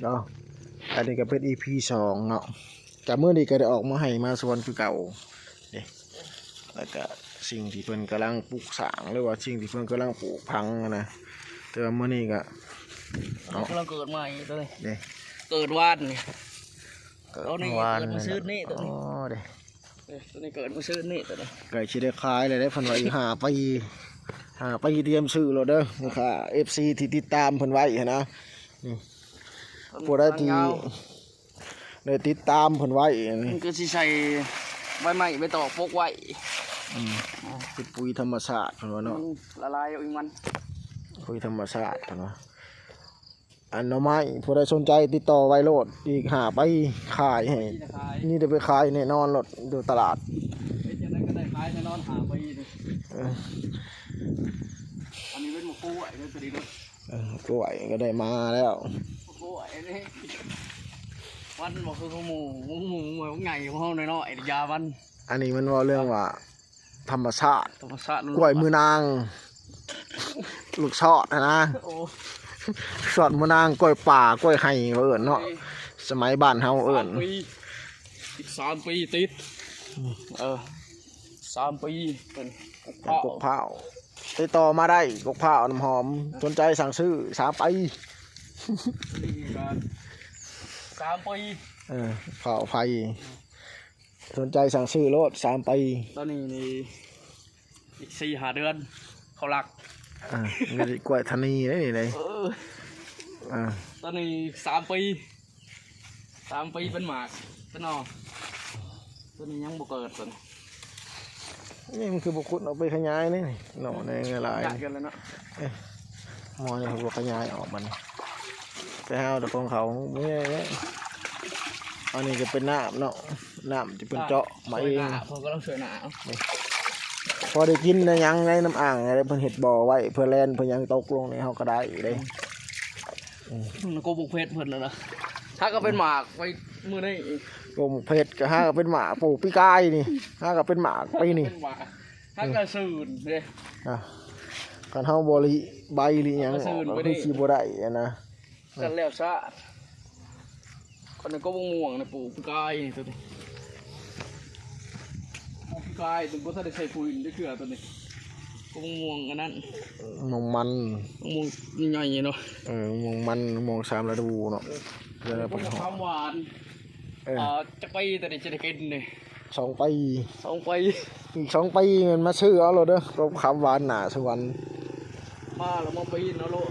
ເນາະ ອັນນີ້ກໍເປັນອີພີສອງເນາະ ກໍມື້ນີ້ກໍໄດ້ອອກມາໄຮ່ມາສວນຄືເກົ່າເດ້ ແລ້ວກໍສິ່ງທີ່ເພິ່ນກຳລັງປຸກສ້າງ ຫຼືວ່າສິ່ງທີ່ເພິ່ນກຳລັງປູກຝັງຫັ້ນນະ ແຕ່ວ່າມື້ນີ້ກໍເນາະ ກຳລັງເກີດໃໝ່ໂຕນີ້ ເດ້ ເກີດວານນີ້ ເກີດ ໂຕນີ້ ວານ ເກີດມື້ຊືນນີ້ໂຕນີ້ ອໍ ເດ້ ເອີ ໂຕນີ້ເກີດມື້ຊືນນີ້ໂຕນີ້ ໃກ້ຊິໄດ້ຂາຍແລ້ວເດ້ ເພິ່ນວ່າອີກຫ້າປີ ຫ້າປີຕຽມຊື້ໂລດເດີ ລູກຄ້າ ເອັຟຊີ ທີ່ຕິດຕາມເພິ່ນໄວ້ຫັ້ນນະ ນີ້ ຜູ້ໃດທີ່ ໄດ້ຕິດຕາມເພິ່ນໄວ້ ມັນກໍຊິໃສ່ໃບໄມ້ໃບຕອກປົກໄວ້ ອືມ ເປັນປຸຍທຳມະຊາດເພິ່ນວ່າເນາະ ມັນລະລາຍເອົາເອງມັນ ປຸຍທຳມະຊາດເພິ່ນວ່າ ອັນໜໍ່ໄມ້ ຜູ້ໃດສົນໃຈຕິດຕໍ່ໄວ້ໂລດ ອີກຫ້າປີຂາຍໃຫ້ ມີແຕ່ຂາຍ ມີແຕ່ໄປຂາຍແນ່ນອນໂລດ ຢູ່ຕະຫຼາດ ເຮັດຈັ່ງໃດກໍໄດ້ຂາຍແນ່ນອນຫ້າປີນີ້ ເອີ ອັນນີ້ເປັນໝາກກ້ວຍເດີ ຕົວນີ້ເດີ ເອີ ກ້ວຍກໍໄດ້ມາແລ້ວ ໝາກກ້ວຍນີ້ ມັນບໍ່ຄືຂອງໝູ່ ໝູ່ ໝູ່ໃຫຍ່ຂອງເຮົານ້ອຍໆ ຢາມັນ ອັນນີ້ມັນເວົ້າເລື່ອງວ່າ ທຳມະຊາດ ທຳມະຊາດ ກ້ວຍມືນາງ ລູກຊອດຫັ້ນນະ ໂອ້ ຊອດມືນາງ ກ້ວຍປ່າ ກ້ວຍໄຮ່ ເຂົາເອີ້ນເນາະ ເອີ ສະໄໝບ້ານເຮົາເອີ້ນ ສາມປີ ອີກສາມປີຕິດ ອືມ ເອີ ສາມປີ ເປັນ ເປັນກົກພ້າວ ຕິດຕໍ່ມາໄດ້ ກົກພ້າວ ນ້ຳຫອມ ສົນໃຈສັ່ງຊື້ ສາມປີ ສາມປີ ເອີ ພ້າວໄຟ ສົນໃຈສັ່ງຊື້ໂລດ ສາມປີ ຕອນນີ້ນີ້ ອີກສີ່ຫ້າເດືອນ ເຂົາລັກ ອ່າ ມີແຕ່ກ້ວຍທານີເດ້ນີ້ເດ້ ເອີ ອ່າ ຕອນນີ້ສາມປີ ສາມປີເປັນໝາກ ເປັນໜໍ່ ຕົວນີ້ຍັງບໍ່ເກີດຕົວນີ້ ນີ້ມັນຄືບໍ່ຂຸດອອກໄປຂະຫຍາຍນີ້ ໜໍ່ນີ້ຫຼາຍ ຍາກກັນແລ້ວເນາະ ເອີ ໝໍ່ນີ້ເຂົາບໍ່ຂະຫຍາຍອອກມັນ ໄປຫາເອົາແຕ່ຂອງເຂົາ ບໍ່ມີຫຍັງເດ້ ອັນນີ້ກໍເປັນນ້ຳເນາະ ນ້ຳທີ່ເພິ່ນເຈາະມາເອງ ຊ່ວຍໜ້າ ເພິ່ນກຳລັງຊ່ວຍໜ້າ ນີ້ ພໍໄດ້ກິນໄດ້ຫຍັງໃນນ້ຳອ່າງ ເພິ່ນເຮັດບໍ່ໄວ້ ເພື່ອແລ່ນ ເພື່ອຫຍັງຕົກລົງນີ້ ເຮົາກໍໄດ້ເດ້ ອືມ ອືມ ກໍບໍ່ເຜັດເພິ່ນນະ ຫາກໍເປັນໝາກໄວ້ມື້ນີ້ ກໍບໍ່ເຜັດ ກໍຫາກໍເປັນໝາກ ປູກປີກາຍນີ້ ຫາກໍເປັນໝາກປີນີ້ ເປັນໝາກ ຫາກໍຊື່ນເດ້ ອ່າ ຄັນເຮົາບໍ່ລິໃບລິຫຍັງອອກ ກໍຄືຊິບໍ່ໄດ້ຫັ້ນນະ ກັນແລ້ວຊະ ອັນນັ້ນກໍບັກມ່ວງນະ ປູກປີກາຍນີ້ ໂຕນີ້ ປູກປີກາຍ ໂຕບໍ່ທັນໄດ້ໃສ່ປຸຍຈັກເທື່ອ ໂຕນີ້ ກໍບັກມ່ວງອັນນັ້ນ ມ່ວງມັນ ບັກມ່ວງໃຫຍ່ເນາະ ເອີ ມ່ວງມັນ ມ່ວງສາມລະດູເນາະ ເອີ ແລ້ວກໍບັກຂາມຫວານ ເອີ ອ່າ ຈັກປີໂຕນີ້ຊິໄດ້ກິນນີ້ ສອງປີ ສອງປີ ອີກສອງປີແມ່ນມາຊື້ເອົາໂລດເດີ ກົກຂາມຫວານໜ້າສວນ ມາແລ້ວມາປີນເອົາໂລດ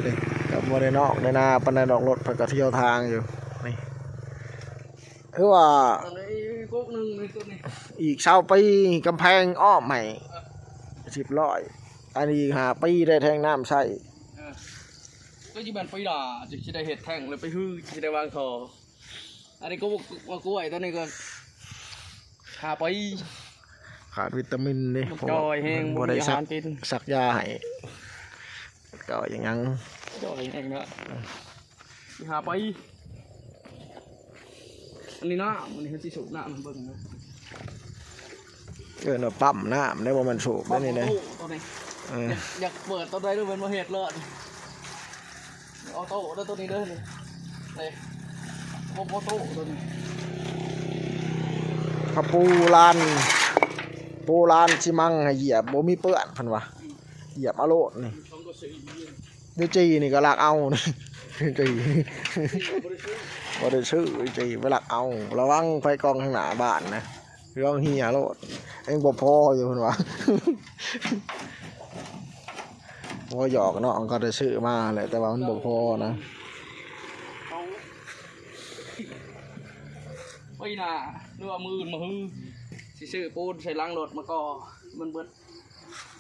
ນີ້ກໍບໍ່ໄດ້ນອກໄດ້ນາປານໃດດອກ ລົດເພິ່ນກໍທ່ຽວທາງຢູ່ ນີ້ ຄືວ່າ ອັນນີ້ກົກໜຶ່ງໃນຕົວນີ້ ອີກຊາວປີ ກຳແພງອ້ອມໃຫ້ ເອີ ຮຽບຮ້ອຍ ອັນນີ້ອີກຫ້າປີໄດ້ແທງນ້ຳໃຊ້ ເອີ ກໍຊິແມ່ນປີໜ້າຈຶ່ງຊິໄດ້ເຮັດແທງ ແລ້ວໄປຮື ຊິໄດ້ວາງທໍ່ ອັນນີ້ກໍໝາກກ້ວຍ ຕົວນີ້ກໍຫ້າປີ ຂາດວິຕາມິນເດ້ ມັນຈ່ອຍແຮງ ເພາະວ່າບໍ່ໄດ້ສັກ ບໍ່ມີອາຫານກິນ ສັກຢາໃຫ້ ກໍຍັງ ຈ່ອຍແຮງເນາະ ຫ້າປີ ອັນນີ້ນ້ຳ ອັນນີ້ເຮົາຊິສູບນ້ຳໃຫ້ເບິ່ງເນາະ ເອີ້ນວ່າປ້ຳນ້ຳເດ້ ບໍ່ແມ່ນສູບເດ້ນີ້ເດ້ ໂຕນີ້ ເອີ ຢາກ ຢາກເປີດໂຕໃດ ຫຼືແມ່ນບໍ່ເຮັດໂລດ ອອໂຕ້ເດີ ໂຕນີ້ເດີ ນີ້ ນີ້ ໂອໂປໂຕໂຕນີ້ ເຂົາປູລານ ປູລານຊີມັງໃຫ້ຢຽບ ບໍ່ມີເປື້ອນ ເພິ່ນວ່າ ຢຽບເອົາໂລດນີ້ ນີ້ຈີ່ນີ້ກໍລັກເອົາ ຈີ່ ບໍ່ໄດ້ຊື້ ຈີ່ໄປລັກເອົາ ລະວັງໄຟກອງທາງໜ້າບ້ານນະ ລອງເຮຍໂລດ ຍັງບໍ່ພໍຢູ່ເພິ່ນວ່າ ບໍ່ຢອກເນາະ ກໍໄດ້ຊື້ມາແຫຼະ ແຕ່ວ່າມັນບໍ່ພໍນະ ເອົາ ປີໜ້າ ຫຼືວ່າມື້ອື່ນມະຮື ຊິຊື້ປູນໃສ່ຫຼັງລົດມາກໍມັນເບິດ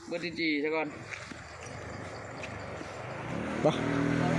ເບິດຈີ່ຊະກ່ອນ ບໍ່